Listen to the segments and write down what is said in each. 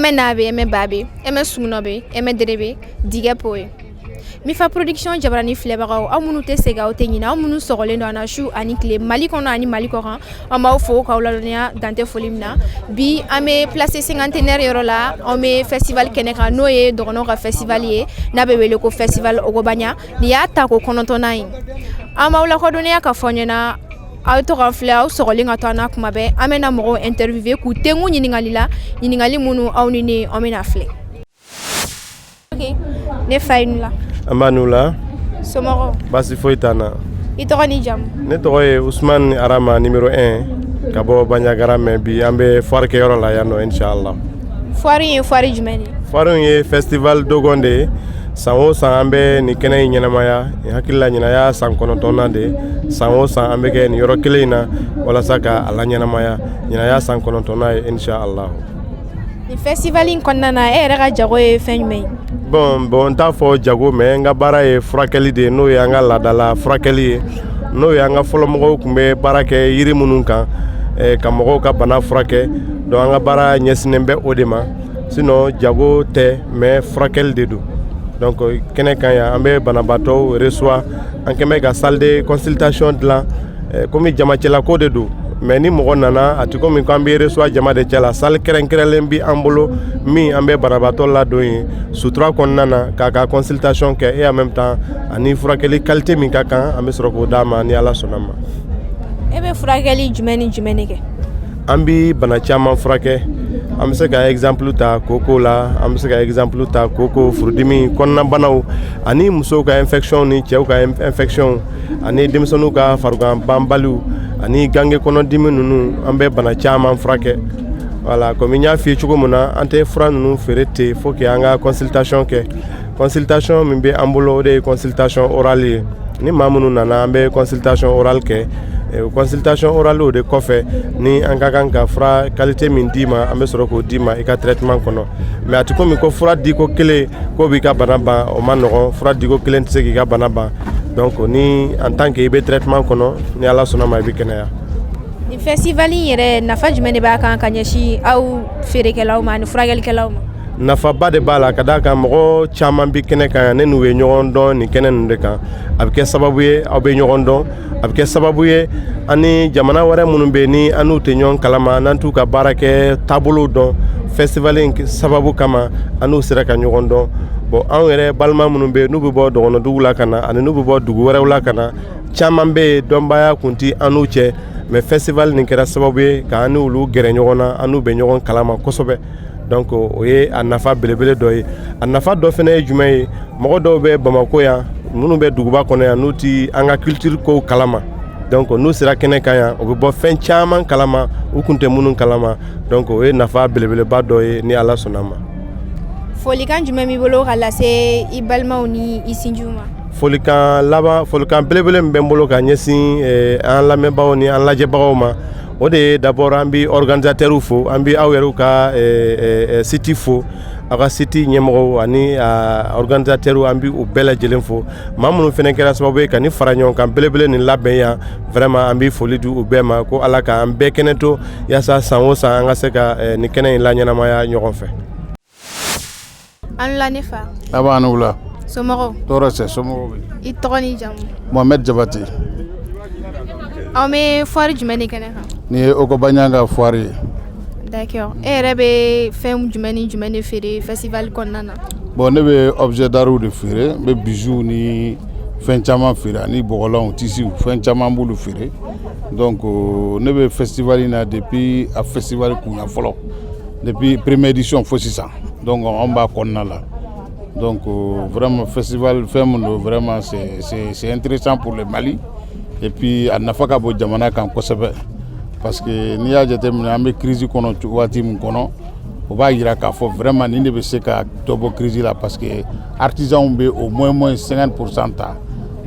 Ɛmɛ n'a bɛ ɛmɛ ba bɛ ɛmɛ sugunɔ bɛ ɛmɛ dere bɛ digɛ po ye. Mifa Production jabarani filɛbagaw, aw minnu tɛ segin, aw tɛ ɲinɛ, aw minnu sɔgɔlen don an na su ani tile, Mali kɔnɔ ani Mali kɔ kan, an b'aw fo k'aw ladɔnniya dantɛ foli min na. Bi, an bɛ Place Cinquantenaire yɔrɔ la. Anw bɛ festival kɛnɛ kan, n'o ye dɔgɔnɔw ka festival ye, n'a bɛ wele ko Festival Ogobagna. Nin y'a tako 9nan ye. An b'aw lakodɔnniya ka fɔ ɲɛna, aw to ka filɛ, aw sɔgɔlen ka to an na kuma bɛɛ. An bɛna mɔgɔw interviewer k'u tengu ɲininkali la, ɲininkali minnu aw ni ne, an bɛna filɛ. Ok, ne fa, i ni la. An b'a n'u la. Somɔgɔw? Baasi foyi t'an na. I tɔgɔ ni jamu? Ne tɔgɔ ye Usumani Arama, numéro 1, ka bɔ Bandiagara, mais bi an bɛ foire kɛyɔrɔ la yan nɔ, inshallah. Foire in ye foire jumɛn de ye? Foire in ye Festival Dogon de ye. San o san, an bɛ nin kɛnɛ in ɲɛnamaya. Nin hakili la, ɲinan y'a san 9nan de ye. San o san, an bɛ kɛ nin yɔrɔ kelen in na walasa ka a la ɲɛnamaya. Ɲinan y'a san 9nan ye, inshallah. Nin festival in kɔnɔna na, e yɛrɛ ka jago ye fɛn jumɛn ye? Bon, n t'a fɔ jago, mais n ka baara ye furakɛli de ye, n'o ye an ka laadala furakɛli ye, n'o ye an ka fɔlɔmɔgɔw tun bɛ baara kɛ yiri minnu kan ka mɔgɔw ka bana furakɛ. Donc an ka baara ɲɛsinnen bɛ o de ma. Sinon jago tɛ, mais furakɛli de don. Donc kɛnɛ kan yan, an bɛ banabaatɔw reçoit. An kɛn bɛ ka salle de consultation dilan komi jamacɛlako de don. Mais ni mɔgɔ nana, a tɛ komi k'an bɛ reçoit jama de cɛ la. Salle kɛrɛnkɛrɛnlen bi an bolo min an bɛ banabaatɔ ladon yen sutura kɔnɔna na k'a ka consultation kɛ, et en même temps ani furakɛli qualité min ka kan, an bɛ sɔrɔ k'o d'a ma, ni Ala sɔnna ma. E bɛ furakɛli jumɛn ni jumɛn de kɛ? An bi bana caman furakɛ. An bɛ se ka exemple ta koko la, an bɛ se ka exemple ta koko, furudimi, kɔnɔnabanaw, ani musow ka infection ni cɛw ka infection, ani denmisɛnninw ka farigan banbaliw, ani gange kɔnɔdimi ninnu. An bɛ bana caman furakɛ. Voilà, komi n y'a f'i ye cogo min na, an tɛ fura ninnu feere ten, faut que an ka consultation kɛ. Consultation min bɛ an bolo, o de ye consultation orale ye. Ni maa minnu nana, an bɛ consultation orale kɛ. Consultation orale, o de kɔfɛ, ni an ka kan ka fura qualité min d'i ma, an bɛ sɔrɔ k'o d'i ma i ka traitement kɔnɔ. Mais a tɛ komi ko fura diko kelen k'o b'i ka bana ban. O ma nɔgɔn. Fura diko kelen tɛ se k'i ka bana ban. Donc ni en tant que i bɛ traitement kɔnɔ, ni Ala sɔnna ma, i bɛ kɛnɛya. Nin festival in yɛrɛ, nafa jumɛn de b'a kan ka ɲɛsin aw feerekɛlaw ma ani furakɛlikɛlaw ma? Nafaba de b'a la, ka d'a kan mɔgɔ caman bi kɛnɛ kan yan, ne n'u ye ɲɔgɔn dɔn nin kɛnɛ ninnu de kan. A bɛ kɛ sababu ye aw bɛ ɲɔgɔn dɔn. A bɛ kɛ sababu ye ani jamana wɛrɛ minnu bɛ yen, ni an n'u tɛ ɲɔgɔn kalama, n'an t'u ka baara kɛ taabolow dɔn, festival in sababu kama, an n'u sera ka ɲɔgɔn dɔn. Bon, anw yɛrɛ balima minnu bɛ yen, n'u bɛ bɔ dɔgɔnɔdugu la ka na, ani n'u bɛ bɔ dugu wɛrɛw la ka na, caman bɛ yen, dɔnbaya kun tɛ an n'u cɛ, mais festival nin kɛra sababu ye k'an n'olu gɛrɛ ɲɔgɔn na, an n'u bɛ ɲɔgɔn kalama kosɛbɛ. Donc o ye a nafa belebele dɔ ye. A nafa dɔ fana ye jumɛn ye? Mɔgɔ dɔw bɛ Bamako yan, minnu bɛ duguba kɔnɔ yan, n'u ti an ka culture kow kalama. Donc n'u sera kɛnɛ kan yan, u bɛ bɔ fɛn caman kalama u kun tɛ minnu kalama. Donc o ye nafa belebeleba dɔ ye, ni Ala sɔnna ma. Folikan jumɛn b'i bolo ka lase i balimaw ni i sinjiw ma? Folikan laban, folikan belebele min bɛ n bolo ka ɲɛsin an lamɛnbagaw ni an lajɛbagaw ma, o de ye d'abord an bɛ organisateurs fo, an bɛ aw yɛrɛw ka site fo, aw ka site ɲɛmɔgɔw ani organisateurs, an bɛ u bɛɛ lajɛlen fo. Maa minnu fana kɛra sababu ye ka ni fara ɲɔgɔn kan belebele nin labɛn yan, vraiment an bɛ foli di u bɛɛ ma, ko Ala k'an bɛɛ kɛnɛ to yaasa san o san an ka se ka nin kɛnɛ in laɲɛnamaya ɲɔgɔn fɛ. An la, ne fa. A b'an wula. Somɔgɔw? Tɔɔrɔ tɛ, somɔgɔw bɛ? I tɔgɔ ni jamu? Mohamed Jabate. Aw bɛ foire jumɛn de kɛnɛ kan? Nin ye Ogobagna ka foire ye. D'accord, e yɛrɛ bɛ fɛn jumɛn ni jumɛn de feere festival kɔnɔna na? Bon, ne bɛ objet d'art de feere. N bɛ bijoux ni fɛn caman feere, ani bɔgɔlanw, tissus, fɛn caman b'olu feere. Donc ne bɛ festival in na depuis a festival kunya fɔlɔ, depuis première édition fo sisan. Donc anw b'a kɔnɔna la. Donc vraiment, festival fɛn min don, vraiment c'est intéressant pour le Mali, et puis a nafa ka bon jamana kan kosɛbɛ, parce que n'i y'a jateminɛ, an bɛ crise kɔnɔ waati min kɔnɔ, o b'a yira k'a fɔ vraiment nin de bɛ se ka dɔ bɔ crise la, parce que artisans bɛ au moins 50% ta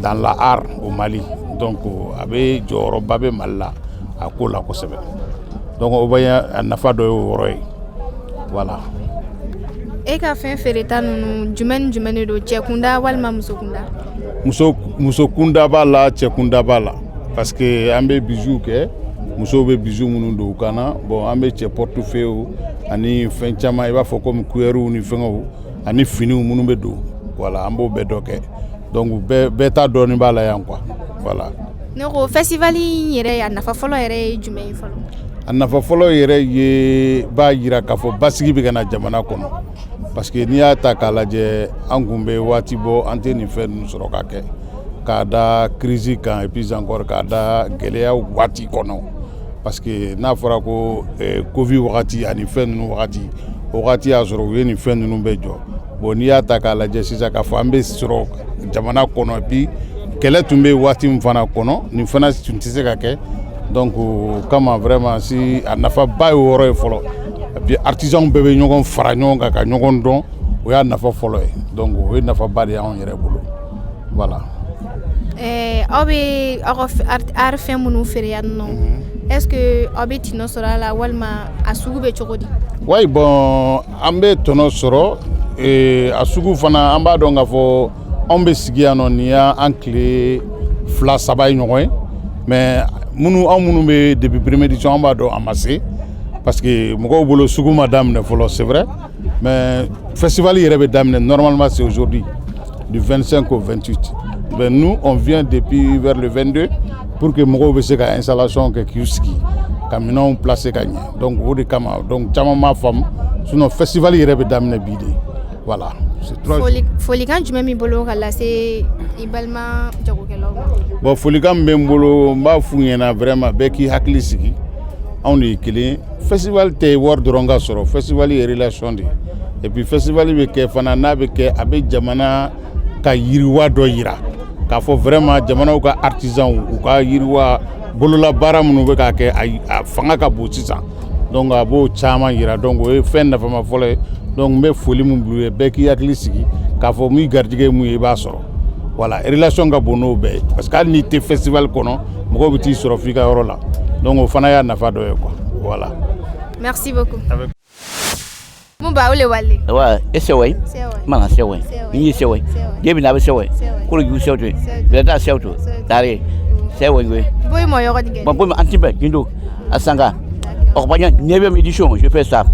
dans la art au Mali. Donc a bɛ jɔyɔrɔba bɛ Mali la a ko la kosɛbɛ. Donc o bɛ a nafa dɔ ye o yɔrɔ ye, voilà. E ka fɛn feereta ninnu, jumɛn ni jumɛn de don, cɛ kunda walima muso kunda? Muso kunda b'a la, cɛ kunda b'a la, parce que an bɛ bijoux kɛ. Musow bɛ bijoux minnu don u kan na. Bon, an bɛ cɛ portefeuille ani fɛn caman, i b'a fɔ komi cuirw ni fɛngɛw ani finiw minnu bɛ don. Voilà, an b'o bɛɛ dɔ kɛ. Donc bɛɛ ta dɔɔnin b'a la yan quoi, voilà. Ne ko festival in yɛrɛ, a nafa fɔlɔ yɛrɛ ye jumɛn ye fɔlɔ? A nafa fɔlɔ yɛrɛ ye b'a jira k'a fɔ basigi bɛ ka na jamana kɔnɔ, parce que n'i y'a ta k'a lajɛ, an kun bɛ waati bɔ, an tɛ nin fɛn ninnu sɔrɔ ka kɛ, k'a da crise kan, et puis encore k'a da gɛlɛya waati kɔnɔ, parce que n'a fɔra ko Covid wagati ani fɛn ninnu wagati, o wagati y'a sɔrɔ u ye nin fɛn ninnu bɛɛ jɔ. Bon, n'i y'a ta k'a lajɛ sisan, k'a fɔ an bɛ sɔrɔ jamana kɔnɔ, et puis kɛlɛ tun bɛ waati min fana kɔnɔ, nin fana tun tɛ se ka kɛ. Donc o kama, vraiment, si a nafaba ye o yɔrɔ ye fɔlɔ. Et puis artisans bɛɛ bɛ ɲɔgɔn fara ɲɔgɔn kan ka ɲɔgɔn dɔn, o y'a nafa fɔlɔ ye. Donc o ye nafaba de ye anw yɛrɛ bolo, voilà. Aw bɛ aw ka art fɛn minnu feere yan nɔ, est ce que aw bɛ tɔnɔ sɔrɔ a la, walima a sugu bɛ cogo di? Oui, bon, an bɛ tɔnɔ sɔrɔ a sugu fana. An b'a dɔn k'a fɔ anw bɛ sigi yan nɔ, nin y'an tile 2 3 ye ɲɔgɔn ye, mais minnu, anw minnu bɛ depuis première édition, an b'a dɔn a ma se, parce que mɔgɔw bolo sugu ma daminɛ fɔlɔ, c'est vrai, mais festival yɛrɛ bɛ daminɛ normalement, c'est aujourd'hui, du 25 au 28. Mais nous, on vient depuis vers le 22 pour que mɔgɔw bɛ se ka installation kɛ, k'u sigi ka minɛnw placer ka ɲɛ. Donc o de kama, donc caman m'a faamu, sinon festival yɛrɛ bɛ daminɛ bi de, voilà, c'est 3 jours. Folikan jumɛn b'i bolo ka lase i balima jagokɛlaw ma? Bon, folikan min bɛ n bolo, n b'a f'u ɲɛna vraiment, bɛɛ k'i hakili sigi, anw de ye kelen ye. Festival tɛ wari dɔrɔn ka sɔrɔ, festival ye relation de ye. Et puis festival bɛ kɛ fana, n'a bɛ kɛ, a bɛ jamana ka yiriwa dɔ yira k'a fɔ vraiment jamanaw ka artisans, u ka yiriwa, bololabaara minnu bɛ k'a kɛ, a fanga ka bon sisan. Donc a b'o caman yira. Donc o ye fɛn nafama fɔlɔ ye. Donc n bɛ foli min bila u ye, bɛɛ k'i hakili sigi k'a fɔ min garijɛgɛ ye mun ye, i b'a sɔrɔ. Voilà, relation ka bon n'o bɛɛ ye, parce que hali n'i tɛ festival kɔnɔ, mɔgɔw bɛ t'i sɔrɔ f'i ka yɔrɔ la. Donc o fana y'a nafa dɔ ye quoi, voilà. Merci beaucoup. Mun ba o le wale? Wa e sewe. Sewe. Mana sewe. Sewe. Ni sewe. Sewe. Jebi na be sewe. Sewe. Kolo ju sewe to. Sewe. Beta sewe to. Tare. Sewe ngwe. Boy mo yɔrɔ di? Bon, bon, Antimbe, Guindo, Asanga. Orobagna, 9e édition, je fais ça.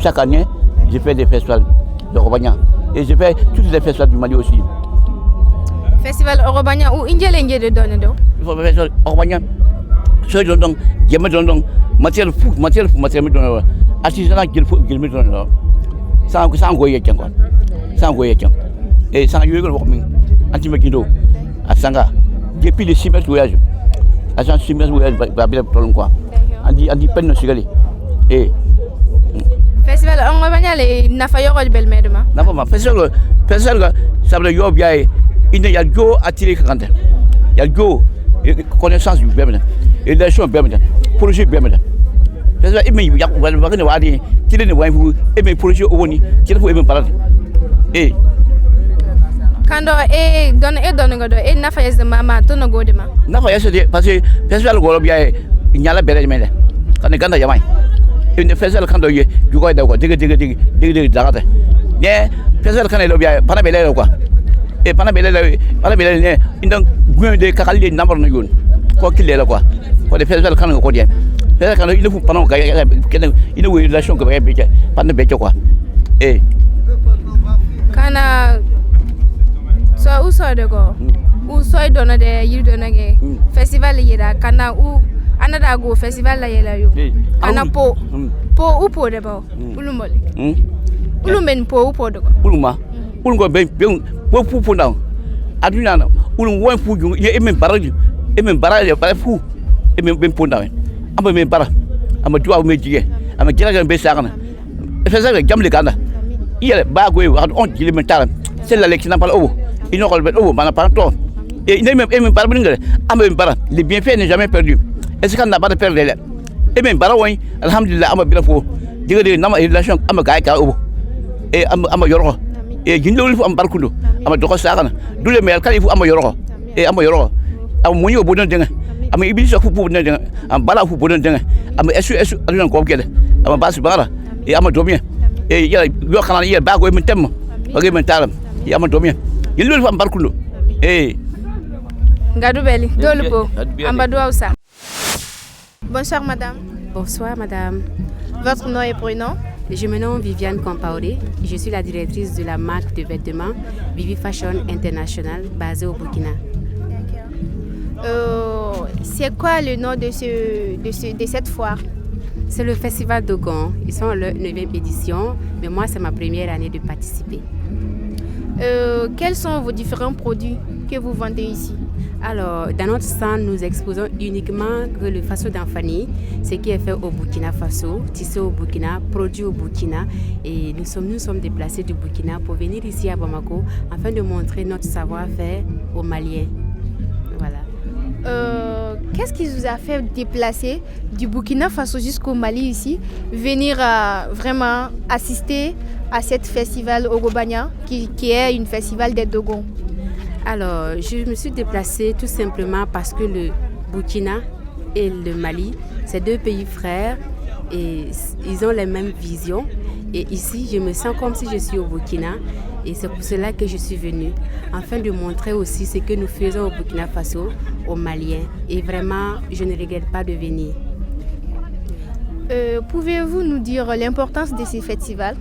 Chaque année, je fais des festivals de Orobagna. Et je fais tous les festivals du Mali aussi. Festival Orobagna u injele injele dɔɔni do. Il faut festival Orobagna. So don don, jeme don don, matériel fou, matériel fou, matériel don. Artisanat gel fou, gel don. Sans sans goye quoi. Sans goye. Et sans yogo ko min. Antimbe Guindo, Asanga. Depuis le 6 mars voyage. Agent 6 mars voyage ba ba tolon quoi. Andi andi peine no sigali. Et Festival Orobagna le nafa yɔrɔ di bɛlɛmɛ de ma? Nafa ma festival, festival sabula yo biya ine ya jo attiré kante ya jo connaissance du bɛɛ minɛ, relation bɛɛ minɛ, projet bɛɛ minɛ. Festival e min ya wa wa ne wa di tile ne wa fu e min projet o woni tile fu e min parade e. Kando e don e don go do e nafa yese mama to no go de ma? Nafa yese de, parce que festival go biya nyala bɛrɛ mɛ dɛ ka ne ganda jamai ine festival kan do ye jugo da ko digi digi digi digi digi daga tɛ ne festival kan le biya pana bɛlɛ quoi e pana bɛlɛ pana bɛlɛ ne indan gwen de kakali de namar no yon ko kile la quoi ko de festival kan ko de festival kan il faut pana ka kene ine we relation ko be be pana be quoi e. Kana so u so de go u so do no de yiri do no ge festival yira kana u anada go festival la yela yo kana po po u po de bo ulumole ulumen po u po de go. Uluma ulungo be be po fu fu na aduna na ulun won fu ju ye men bara e men bara ye bara fu e men ben po na amba men bara ama duwa me jige ama jira ga be sa kana festival jamle kana iya ba go on jile men tara c'est la lecture n'a pas o ino ko o mana pa to et ne même même bara ngale amba men bara, le bienfait n'est jamais perdu et ce qu'on n'a pas de perdre là et men bara won alhamdulillah ama bila fo diga de nama relation ama gaay ka o e ama ama yoro e jindol fu am barkundo ama doko sakana dule mel kali fu ama yoro e ama yoro ama munyo bodon denga ama ibilisa fu bodon denga ama bala fu bodon denga ama esu esu alunan ko kele ama basu bara e ama domien e ya yo kana ya ba ko men tem o men talam e ama domien jindol fu am barkundo e. Ngadu beli dolu po amba duwa sa. Bonsoir madame. Bonsoir madame. Votre nom et prénom? Je me nomme Viviane Compaoré. Je suis la directrice de la marque de vêtements Vivi Fashion International basée au Burkina. C'est quoi le nom de cette foire? C'est le Festival Dogon. Ils sont à leur 9e édition, mais moi, c'est ma première année de participer. Quels sont vos différents produits que vous vendez ici? Alors, dans notre stand, nous exposons uniquement que le Faso Danfani, ce qui est fait au Burkina Faso, tissé au Burkina, produit au Burkina. Et nous sommes déplacés du Burkina pour venir ici à Bamako afin de montrer notre savoir-faire aux Maliens. Voilà. Qu'est-ce qui vous a fait déplacer du Burkina Faso jusqu'au Mali ici, venir vraiment assister à cette festival Ogobagna, qui est une festival des Dogons? Alors, je me suis déplacée tout simplement parce que le Burkina et le Mali, c'est deux pays frères et ils ont les mêmes visions. Et ici, je me sens comme si je suis au Burkina et c'est pour cela que je suis venue, afin de montrer aussi ce que nous faisons au Burkina Faso aux Maliens. Et vraiment, je ne regrette pas de venir. Pouvez-vous nous dire l'importance de ces festivals?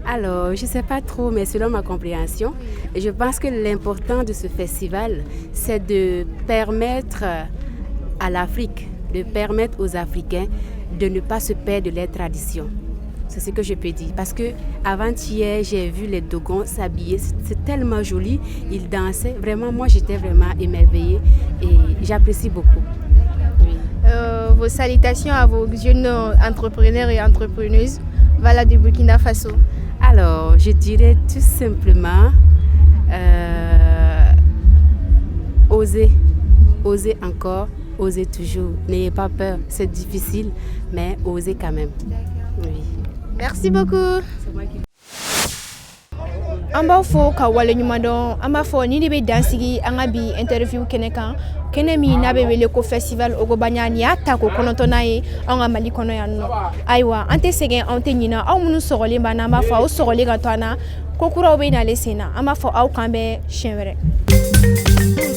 Alors, je ne sais pas trop, mais selon ma compréhension, je pense que l'important de ce festival, c'est de permettre à l'Afrique, de permettre aux Africains de ne pas se perdre de leurs traditions. C'est ce que je peux dire. Parce que avant-hier, j'ai vu les Dogons s'habiller. C'est tellement joli. Ils dansaient. Vraiment, moi, j'étais vraiment émerveillée et j'apprécie beaucoup. Oui. Vos salutations à vos jeunes entrepreneurs et entrepreneuses, voilà, du Burkina Faso. Alors, je dirais tout simplement, osez, osez encore, osez toujours. N'ayez pas peur, c'est difficile, mais osez quand même. Oui. Merci beaucoup. C'est moi qui An b'aw fo ka waleɲuman dɔn. An b'a fɔ ni de bɛ dan sigi an ka bi interview kɛnɛ kan, kɛnɛ min n'a bɛ wele ko Festival Ogobagna. Nin y'a ta ko kɔnɔntɔnnan ye an ka Mali kɔnɔ yan nɔ. Ayiwa, an tɛ sɛgɛn, an tɛ ɲina. Aw minnu sɔgɔlen b'an na, an b'a fɔ aw sɔgɔlen ka to an na, ko kuraw bɛ nalen sen na. An b'a fɔ aw k'an bɛn siɲɛ wɛrɛ.